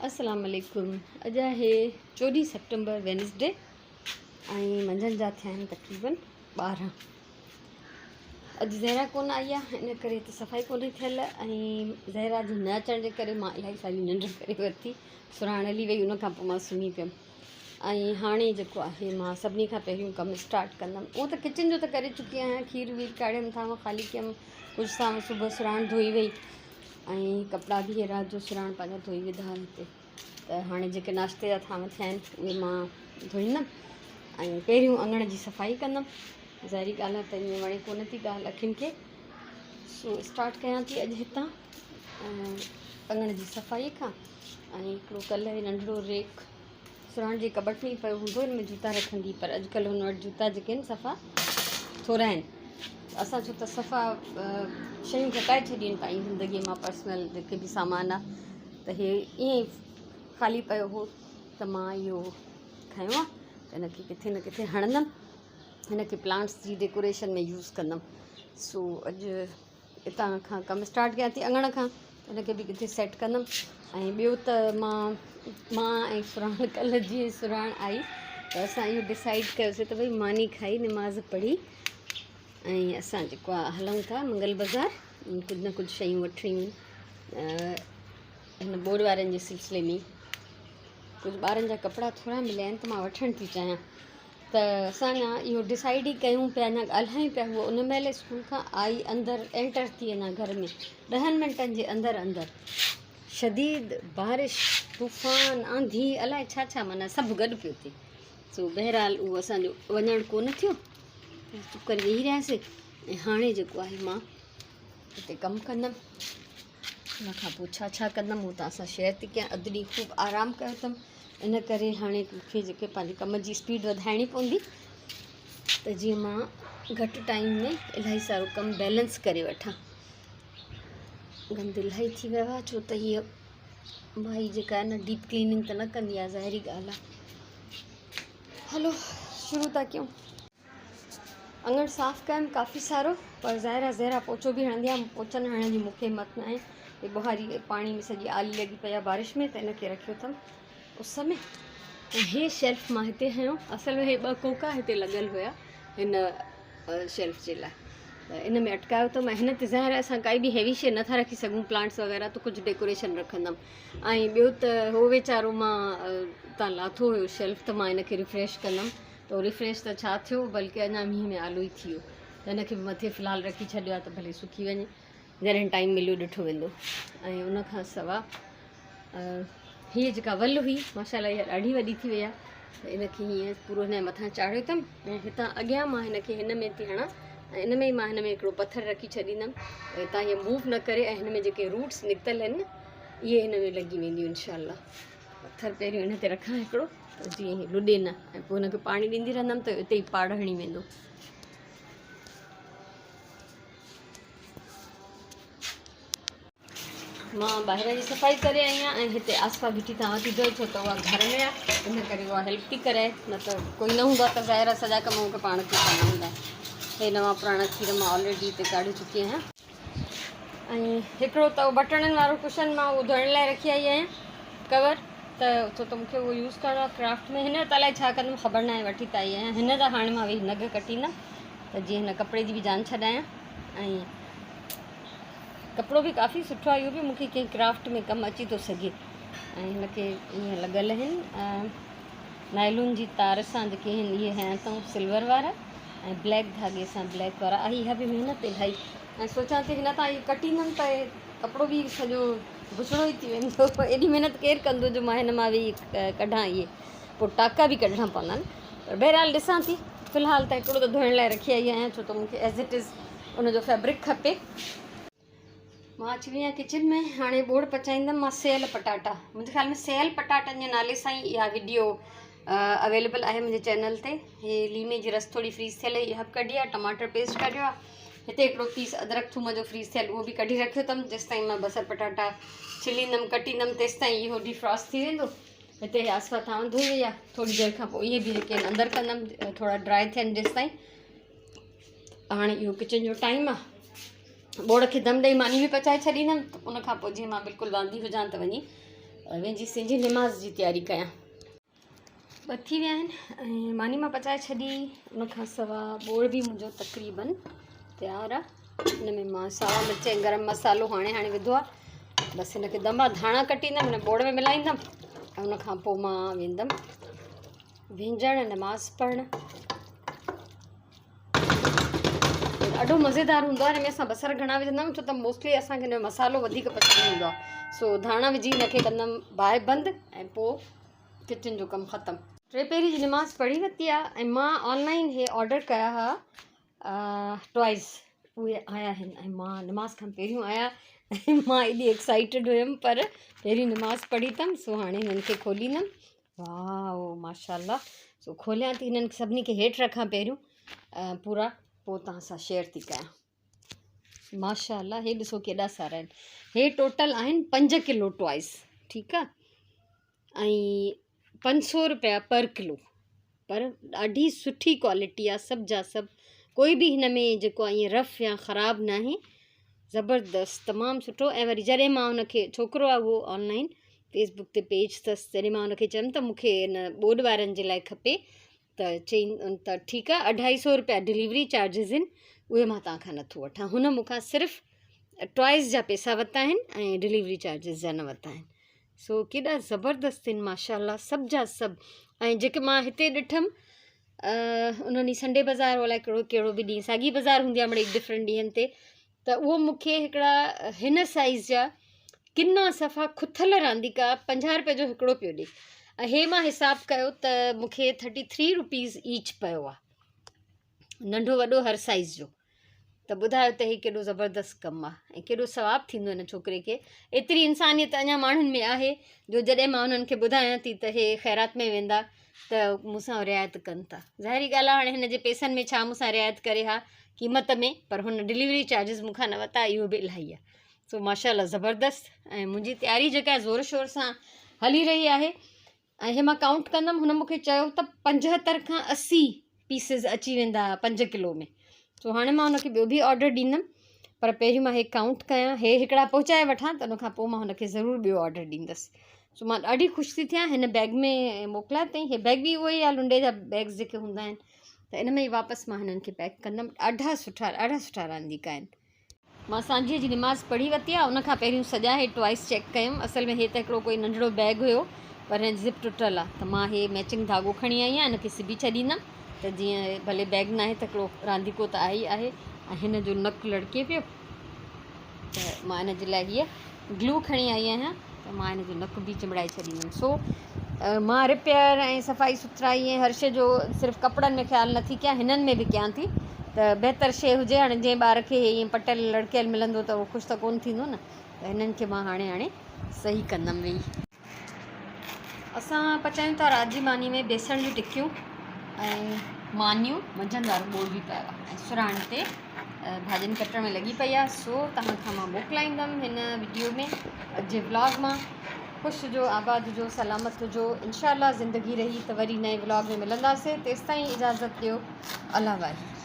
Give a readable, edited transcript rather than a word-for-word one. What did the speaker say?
السلام عليڪم اڄ آهي 14 سيپٽمبر وينسڊي ۽ منجهند جا ٿيا آهن تقريبن 12. اڄ زهرا ڪونه آئي آهي ان ڪري هتي صفائي ڪونهي ٿيل ۽ زهرا جي نه اچڻ جي ڪري مان الاهي ساري ننڊ ڪري ورتي. سرهاڻ هلي وئي ان کان پوء مان سمهي پيم ۽ هاڻي جيڪو آهي مان سڀني کان پهريون ڪم اسٽارٽ ڪندم. اهو ته ڪچن جو ته ڪري چڪي آهيان، کير وير ڪاڙهيم ٿانو خالي ڪيم، ڪجهه ٿانو صبح سرهاڻ ڌوئي وئي ۽ ڪپڙا به رات جو سرهاڻ پنهنجا ڌوئي وڌا هتي ته هاڻي جيڪي ناشتي جا ٿانو ٿيا آهن اهي مان ڌوئيندم ۽ پهريون اڱڻ جي صفائي ڪندم. ظاهري ڳالهه آهي ته ائين وڻي ڪونه ٿي ڳالهه اکين کي، سو اسٽارٽ ڪيان ٿي اڄ هتان اڱڻ جي صفائي کان. ۽ هڪڙو ڪلهه ننڍڙو ريڪ سرهاڻ جي ڪٻٽ ۾ ئي پيو هوندو، ان ۾ جوتا رکندي، پر اڄڪلهه هن وٽ جوتا جيڪي آهن صفا ٿورا آهن. اسان ڇو ته صفا شيون گهٽائي ڇڏيون آهن پنهنجي زندگيء مان، پرسنل جيڪي به سامان آهي، ته هي ائين ئي خالي پيو هو ته مان اهو کنيو آهي ته هن کي ڪٿي نه ڪٿي هڻندم، هن کي پلانٽس جي ڊيڪوريشن ۾ يوز ڪندم. سو اڄ اتان کان ڪم اسٽارٽ ڪيان ٿي اڱڻ کان، ان کي به ڪٿي سيٽ ڪندم. ۽ ٻيو ته مان مان ۽ سرهاڻ ڪلهه جيئن سرهاڻ آئي ته اسان اهو ڊسائيڊ ڪيوسي ته ڀئي ماني کائي نماز پڙهي ۽ اسان جيڪو آهي هلون ٿا منگل بازار، ڪجهه نه ڪجهه شيون وٺڻيون آهن هن ٻوڏ وارن جي سلسلي ۾. ڪجهه ٻارن جا ڪپڙا ٿورا مليا آهن ته مان وٺڻ ٿي چاهيان. ته اسان اڃا اهو ڊسائيڊ ئي ڪيون پيا، اڃا ڳالهايون پيا، هوء ان مهل اسڪول کان آئي، اندر اينٽر ٿي، اڃا گهر ۾ ڏهن منٽن جي اندر اندر شديد بارش، طوفان، آنڌي، الائي ڇا ڇا، معنيٰ سڀ گڏ پيو ٿئي. سو بهرحال اهو اسانجو وڃڻ ڪونه ٿيو، چپ ڪري ويهي رهياسي. ۽ هاڻي جيڪو آهي مان هتي ڪم ڪندم، ان کان پوء ڇا ڇا ڪندم اهو توهان سان شيئر ٿي ڪيان. اڌ ڏينهن خوب آرام ڪيو اٿم، ان ڪري هاڻي مون کي جيڪي پنهنجي ڪم جي اسپيڊ وڌائڻي پوندي ته جيئن مان گهٽ ٽائيم ۾ الاهي سارو ڪم بيلنس ڪري وٺان. گند الاهي ٿي ويو آهي، ڇو ته هيء مائي جيڪا آهي نه ڊيپ ڪليننگ ته نه ڪندي آهي، ظاهري ڳالهه آهي. هلو شروع ٿا ڪيون. اڱڻ صاف ڪيم ڪافي سارو، پر ظاهر آهي زهرا پوچو به هڻندي آهي، پوچن هڻڻ جي مون کي همت نه آهي. هي ٻهاري پاڻي ۾ سڄي آلي لڳي پئي آهي بارش ۾ ته ان کي رکيو اٿم اس ۾. ۽ هي شيلف مان هتي هنيو، اصل ۾ هي ٻه ڪوڪا هتي لڳل هيا هن شيلف جي لاء، ته ان ۾ اٽڪايو اٿم. ۽ هن تي ظاهر آهي اسان ڪائي به هيوي شي نٿا رکي سگهون، پلانٽس وغيره، ته ڪجهه ڊيڪوريشن رکندم. ۽ ٻيو ته هو ويچارو مان تان لاٿو هيو شيلف، ته مان هن کي ريفريش ڪندم. ته ريفريش ته ڇا ٿيو، بلڪه اڃا مينهن ۾ آلو ئي ٿي ويو، ته هن کي به مٿي في الحال رکي ڇڏيو آهي ته ڀلي سڪي وڃي، جڏهن ٽائيم مليو ڏٺو ويندو. ۽ ان کان سوا هيء جيڪا ول هئي ماشاء الله اها ڏاڍي وڏي ٿي وئي آهي، ته ان کي هيئن پورو هن جي مٿان چاڙهيو اٿم. ۽ هتان اڳيان مان هن کي هن ۾ ٿي هڻان ۽ ان ۾ ئي مان هن ۾ هڪڙو پٿر رکي ڇڏيندم ته هتان هيء موو نه ڪري ۽ هن ۾ جيڪي روٽس نڪتل آهن نه اهي هن ۾ لڳي وينديون انشاء الله. پٿر پهريون هن تي رکان هڪڙو ته جيئن هي لڏي نه، ۽ پوء هن کي پاڻي ڏيندي رهندم ته اتي ئي پاڙ هڻي ويندو. مان ٻاهر جي صفائي ڪري آئي آهيان ۽ هتي آصفه بيٺي ٿانو ٿي ڌوئي، ڇو ته اها گهر ۾ آهي ان ڪري اها هيلپ ٿي ڪرائي، نه ته ڪوئي نه هوندو آهي ته ظاهر آهي سڄا ڪم مون کي پاڻ کي ڪرڻا هوندا. هي نوان پراڻا کير مان آلريڊي هتي ڪاڙهي چڪي آهيان. ۽ هڪڙو ته بٽڻن وارو ڪشن مان اهو ڌوئڻ لاء رکي آئي آهيان ڪور، ته ڇو ته مونکي اهو يوز ڪرڻو آهي ڪرافٽ ۾. هن ته الائي ڇا ڪندم خبر ناهي، وٺي ته آئي آهيان. هن جا هاڻي مان ويهي نگ ڪٽيندم ته جيئن هن ڪپڙي جي به جان ڇڏايان. ۽ ڪپڙو به ڪافي سٺو آهي، اهو به مونکي ڪنهن ڪرافٽ ۾ ڪم اچي ٿو سگهي. ۽ هن کي ائين لڳل آهن نائلون جي تار سان جيڪي آهن اهي هنيا اٿئون سلور وارا، ۽ بليڪ ڌاڳي سان بليڪ وارا. آهي اها به محنت الاهي. ۽ سوچان ٿي هن تان اهو ڪٽيندم ته ڪپڙو به سڄو بڇڙو ئي ٿي ويندو. ايڏي محنت ڪير ڪندو جو مان هن مان ويهي ڪڍان اهي، پوء ٽاڪا به ڪڍڻا پوندا نه. پر بهرحال ڏسان ٿي، في الحال ته هڪڙو ته ڌوئڻ لاء رکي آئي آهيان، ڇو ته مون کي ايز it از ان جو فيبرڪ کپي. مان اچي وئي آهيان ڪچن ۾، هاڻي ٻوڙ پچائيندم مان سيل پٽاٽا. منهنجي خيال ۾ سيل پٽاٽن جي نالي سان ئي اها وڊيو اويليبل آهي منهنجي چينل تي. هي ليمي جي رس ٿوري فريز ٿيل هئي اها به ڪڍي آهي، ٽماٽر پيسٽ ڪڍيو آهي، هتي هڪڙو پيس ادرڪ ٿوم جو فريز ٿيل اهو به ڪڍي رکيو اٿم. جيستائين مان بصر پٽاٽا ڇليندم ڪٽيندم تيستائين اهو ڊيفراسٽ ٿي ويندو. هتي آصفه ٿانو ڌوئي وئي آهي، ٿوري دير کان پوء اهي به جيڪي آهن اندر ڪندم، ٿورا ڊرائي ٿين جيستائين. هاڻي اهو ڪچن جو ٽائيم آهي، ٻوڙ کي دم ڏئي ماني به پچائي ڇڏيندم. ان کان پوء جيئن مان بلڪل واندي هجان ته وڃي وينجي سينجي نماز جي تياري ڪيان. ٻه ٿي ويا آهن ۽ ماني مان پچائي ڇڏي. ان کان سوا ٻوڙ به منهنجو تقريبن تيار آهي. ان ۾ مان ساوا مرچ ۽ گرم مصالحو هاڻي هاڻي وڌو آهي. بس هن کي دم ڌاڻا ڪٽيندم هن ٻوڙ ۾ ملائيندم ۽ ان کان پوء مان ويندم وهنجڻ نماز پڙهڻ. ڏاڍو مزيدار هوندو آهي. هن ۾ اسان بصر گهڻا وجهندا آهيون ڇو ته موسٽلي اسانکي هن ۾ مصالحو وڌيڪ پسند ايندو آهي. سو ڌاڻا وجهي هن کي ڪندم باهه بند ۽ پوء ڪچن جو ڪم ختم. ٽي پهري جي نماز پڙهي ورتي آ ۽ مان آن لائن هي آرڊر ڪيا ها ٽوائز اهي آيا آهن ۽ مان نماز کان پهريون آيا ۽ مان ايڏي ايڪسائيٽيڊ هيم پر پهرين نماز پڙهي اٿم سو هاڻي هنن کي کوليندم واو ماشاء الله سو کوليان ٿي هنن سڀني کي هيٺ رکان پهريون پورا پوء توهان سان شيئر ٿي ڪيان. ماشاء الله هي ڏسو ڪيڏا سارا آهن. هي ٽوٽل آهن 5 ڪلو ٽوائز ٺيڪ آ ۽ 500 روپيا پر ڪلو پر ڏاڍي سٺي ڪوالٽي آ سڀ جا سڀ ڪوئي به هن ۾ جيڪو آ ائين رف يا خراب ناهي زبردست تمام سٺو ۽ وري جڏهن مان هن کي ڇوڪرو آ اهو آن لائن فيس بڪ تي پيج اٿس جڏهن مان هن کي چيم ته مون کي هن ٻوڏ وارن جي لاء کپي ته چئين ته ٺيڪ آهي اڍائي سو روپيا ڊليوري چارجز آهن اهي مان توهان کان نٿو وٺان هن مون کان صرف ٽوائز جا پئسا ورتا آهن ۽ ڊليوري چارجز جا نه ورتا آهن سو ڪيڏا زبردست آهن ماشاء الله سڀ جا سڀ ۽ جيڪي مان هتي ڏٺم ان ڏينهن سنڊي بازار الائي ڪهڙو ڪهڙو به ڏينهن ساڳي بازار هوندي آهي مڙئي ڊفرنٽ ڏينهن تي ته اهو مون کي هڪڙا هن سائيز جا ڪنا صفا کٿل رانديڪا 50 روپئي جو هڪڙو پيو ڏي ۽ هي مان حساب ڪيو ته مون کي 33 روپيز ايچ پيو آ ننڍو وڏو هر سائيز جو ته ٻڌايو ته هي ڪيڏو زبردست ڪم آ ۽ ڪيڏو ثواب ٿيندو هن ڇوڪري کي. ايتري انسانيت اڃا ماڻهن ۾ آهي جو جڏهن مان انهن کي ٻڌايان ٿي ته هي خيرات ۾ ويندا ته مون سان رعايت ڪن ٿا. ظاهري ڳالهه آهي هاڻي هن جي پئسن ۾ ڇا مون سان رعايت ڪري ها قيمت ۾ پر هن ڊليوري چارجز مون کان نه ورتا اهو به الاهي آهي. سو ماشاء الله زبردست ۽ منهنجي تياري جيڪا زور شور سان هلي رهي آهي ۽ هي مان ڪائونٽ ڪندم هن مون کي چيو ته 75 کان 80 پيسز اچي ويندا 5 ڪلو ۾ سو هاڻي مان هن کي ٻيو به آرڊر ڏيندم پر پهريون مان هي ڪائونٽ ڪيان هي هڪڙا پهچائي وٺان ته ان کان پوء مان هن کي ضرور ٻيو آرڊر ڏيندس سو مان ڏاڍي خوش ٿي ٿيان هن بيگ ۾ موڪليا اٿئي هي بيگ به اهو ئي آهي لنڊي جا بيگز جيڪي هوندا آهن ته ان ۾ ئي واپس مان هنن کي پيڪ ڪندم ڏاڍا سٺا ڏاڍا سٺا رانديڪا آهن. مان سانجهيء جي نماز پڙهي ورتي آهي ان کان پهريون سڄا هي ٽوائس چيڪ ڪيم اصل ۾ هي ته هڪڙو ڪوئي ننڍڙو بيگ هيو پر هن جي زپ ٽٽل آهي ته مان هي ميچنگ ڌاڳو کڻي آئي آهيان هن کي سبي ڇڏيندم ته جيئن ڀلي بيگ ناهي ته هڪڙو رانديڪو ته آهي ئي آهي ۽ هن جو نڪ لڙڪي پيو ته مان ان جي لاء هيء گلو کڻي آئي آهيان ته مان هن جو نڪ به چنبڙائي ڇڏيندم سو مان رپيئر ۽ صفائي سٿرائي ۽ هر شيء جو صرف ڪپڙن ۾ خيال نٿي ڪيان هنن ۾ به ڪيان ٿي ته بهتر شيء هجي هاڻي جنهن ٻار کي ائين پٽيل لڙڪيل ملندو ته اهو خوش ته ڪونه ٿيندو نه ته هنن کي مان هاڻي هاڻي صحيح ڪندم ويهي. اسان پچايون ٿا رات جي ماني ۾ بيسڻ جون ٽڪيون ۽ مانيون منجهند وارو ٻوڙ به پيو آهي ۽ سرهاڻ تي ڀاڄين ڪٽڻ ۾ لڳي پئي آهي سو توهان کان مان موڪلائيندم هن وڊيو ۾ اڄ جي ولاگ مان خوش هجو آباد هجو سلامت هجو انشاء الله زندگي رهي ته وري نئين ولاگ ۾ ملنداسي تيستائين اجازت ڏيو الله واهي.